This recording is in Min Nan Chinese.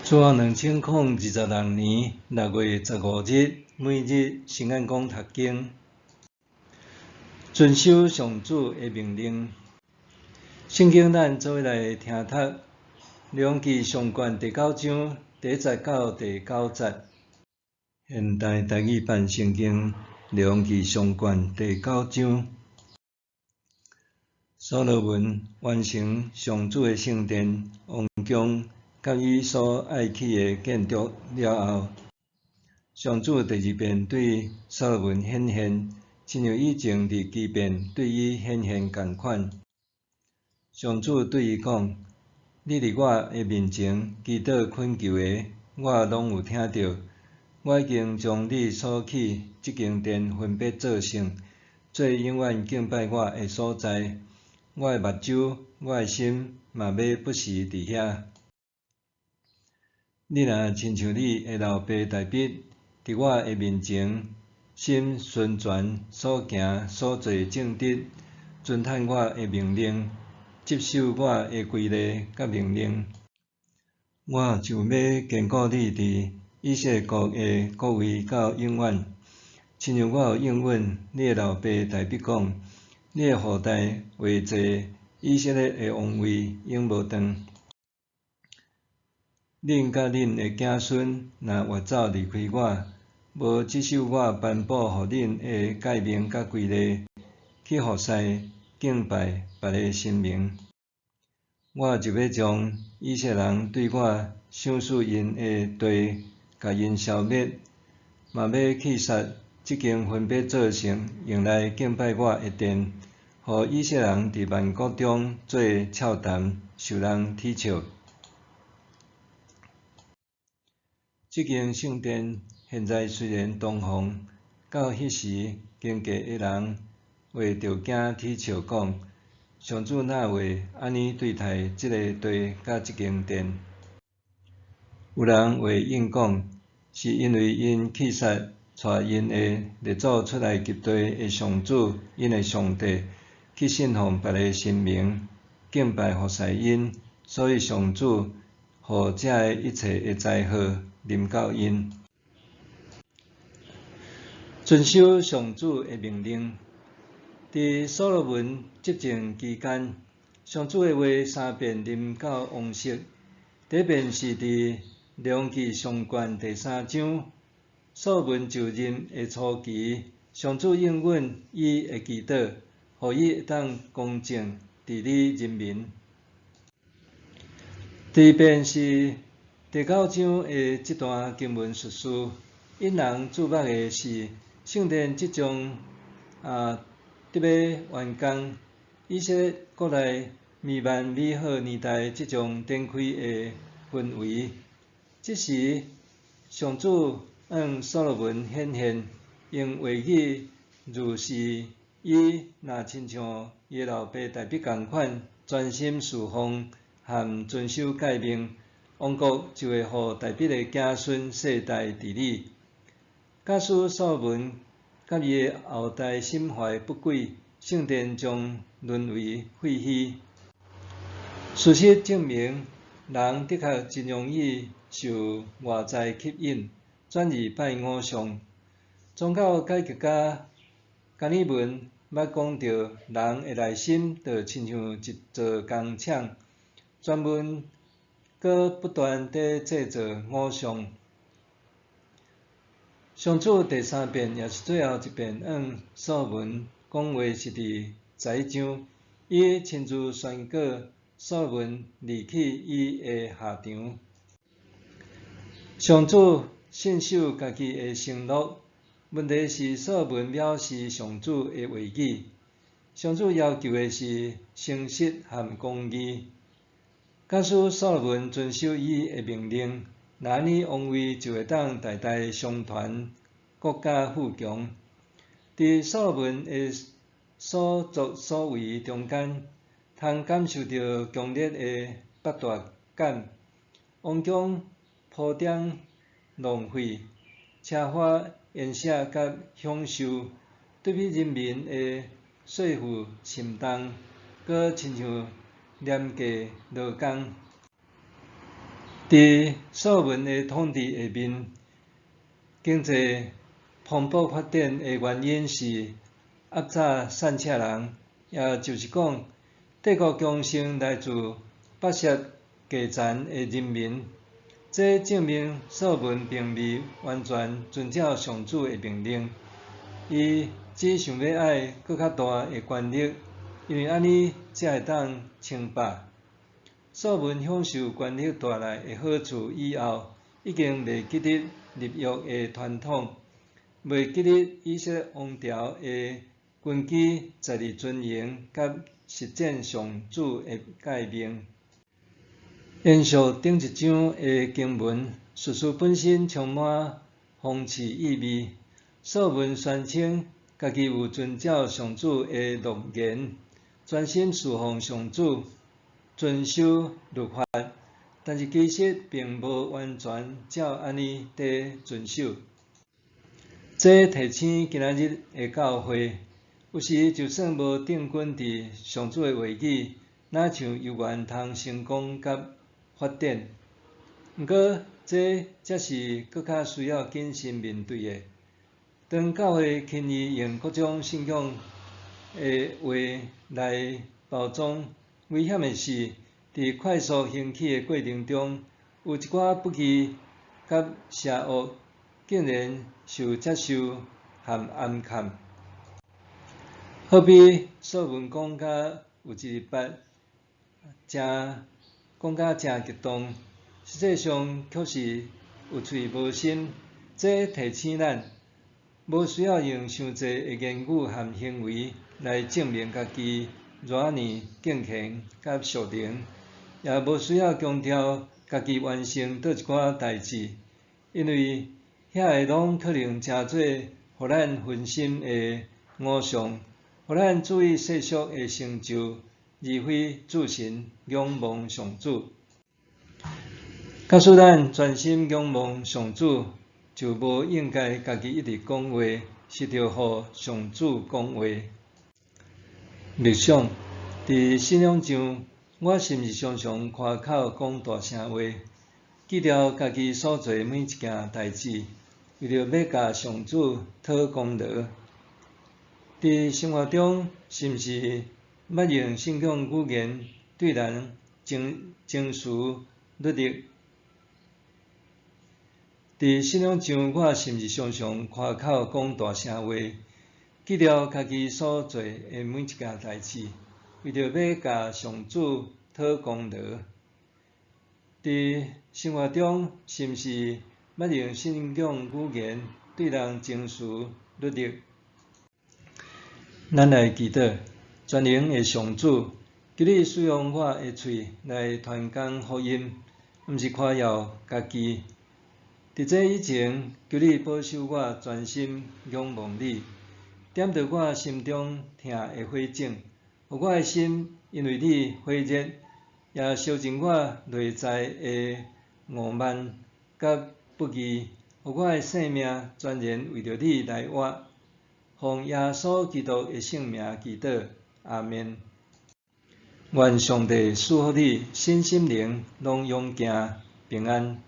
主後2026年6月15日，每日聖按講讀經，遵守上主的命令。聖經咱做伙來聽讀《列王紀上卷》第九章第一節到第九節。現代台語版聖經《列王紀上卷》第九章，所羅門完成上主的聖殿、王宮佮伊所愛起的建築了後，上主第二遍對所羅門顯現，親像以前佇基遍對伊顯現仝款。上主對伊講：你佇我的面前祈禱懇求的，我攏有聽著。我已經將你所起這間殿分別做聖，做永遠敬拜我的所在。我的目睭、我的心嘛欲不時佇遐。你若親像你的老爸大衛，佇我的面前心純全，所行所做正直，遵趁我的命令，執守我的規例佮命令，我就欲堅固你佇以色列國的國位到永遠。親像我有應允你的老爸大衛講，你的後代會坐以色列的王位永無斷。恁佮恁的子孫若越走離開我，無執守我頒布予恁的誡命佮規例，去服侍敬拜別个神明，我就欲將以色列人對我賞賜𪜶的地，共𪜶消滅，嘛欲棄殺這間分別做聖用來敬拜我的殿，予以色列人佇萬國中做笑談，受人恥笑。這間聖殿現在雖然堂皇，到彼時經過的人會著驚恥笑講：上主哪會按呢對待這个地佮這間殿？有人會應講：是因為𪜶棄殺帶𪜶的列祖出埃及地的上主𪜶的上帝，去信奉別个神明，敬拜服侍𪜶，所以上主予這个一切的災禍臨到𪜶。遵守上主的命令。佇所羅門執政期間，上主的話三遍臨到王室。第一遍是佇列王紀上卷第三章，所羅門就任的初期，上主應允伊的祈禱，予伊會當公正治理人民。第二遍是第九章的這段經文敘事，引人注目的是聖殿即將得欲完工，以色列國內彌漫美好年代即將展開的氛圍。這時，上主向所羅門顯現，用話語預示伊若親像伊的老爸大衛仝款，專心事奉和遵守誡命，王國就會予大衛的子孫世代治理。假使所羅門佮伊的後代心懷不軌，聖殿將淪為廢墟。事實證明，人的確真容易受外在吸引，轉而拜偶像。宗教改革家甘爾文捌講著，人的內心就親像一座工廠，專門閣不斷佇製造偶像。上主第三遍也是最後一遍向所羅門講話是佇十一章，伊親自宣告所羅門離去伊的下場。上主信守家己的承諾，問題是所羅門藐視上主的話語。上主要求的是誠實和公義。假使所羅門遵守伊的命令，那按呢王位就會當代代相傳，國家富強。佇所羅門的所作所為中間，通感受著強烈的剝奪感。王宮鋪張浪費、奢華宴席佮享受，對比人民的稅負沉重，閣親像廉價勞工。佇所羅門的統治下面，經濟蓬勃發展的原因是壓榨散赤人，也就是講，帝國強盛來自剝削低層的人民。這證明所羅門並未完全遵照上主的命令，伊只想欲愛閣較大的權力，因為按呢才會當稱霸。所羅門享受權力帶來的好處以後，已經袂記得立約的傳統，袂記得以色列王朝的根基在佇尊榮佮實踐上主的誡命。延續頂一章的經文，敘事本身充滿諷刺意味。所羅門宣稱家己有遵照上主的諾言，專心事奉上主，遵守律法，但是其實並無完全照按呢佇遵守。這提醒今仔日的教會，有時就算無定根佇上主的話語，若像猶原通成功佮發展。毋過，這才是閣較需要謹慎面對的。當教會輕易用各種信仰的話來包裝，危險的是，佇快速興起的過程中，有一寡不義佮邪惡，竟然受接受和掩蓋。好比所羅門講甲有一擺誠講甲誠激動，實際上卻是有喙無心。這提醒咱，無需要用傷濟的言語和行為來證明家己偌爾敬虔佮屬靈，也無需要強調家己完成佗一寡代誌，因為遐个攏可能成做予咱分心的偶像，予咱注意世俗的成就，而非注神仰望上主。假使咱專心仰望上主，就無應該家己一直講話，是著予上主講話。默想，佇信仰上，我是毋是常常誇口講大聲話，記牢家己所做每一件代誌，為著欲共上主討功勞？佇生活中，是毋是捌用信仰語言對人徵辭律例？佇信仰上，我是毋是常常誇口講大聲話，記牢家己所做的每一件代誌，為著欲共上主討功勞？佇生活中，是毋是捌用信仰語言對人徵辭律例？咱來祈禱，全能的上主，求你使用我的喙來傳講福音，毋是誇耀家己。佇這以前，求你保守我專心仰望你，點著我心中疼的火種，予我的心因為你火熱，也燒盡我內在的傲慢佮不義，予我的性命全然為著你來活。奉耶穌基督的聖名祈禱，阿們。願上帝賜福你，身心靈攏勇健平安。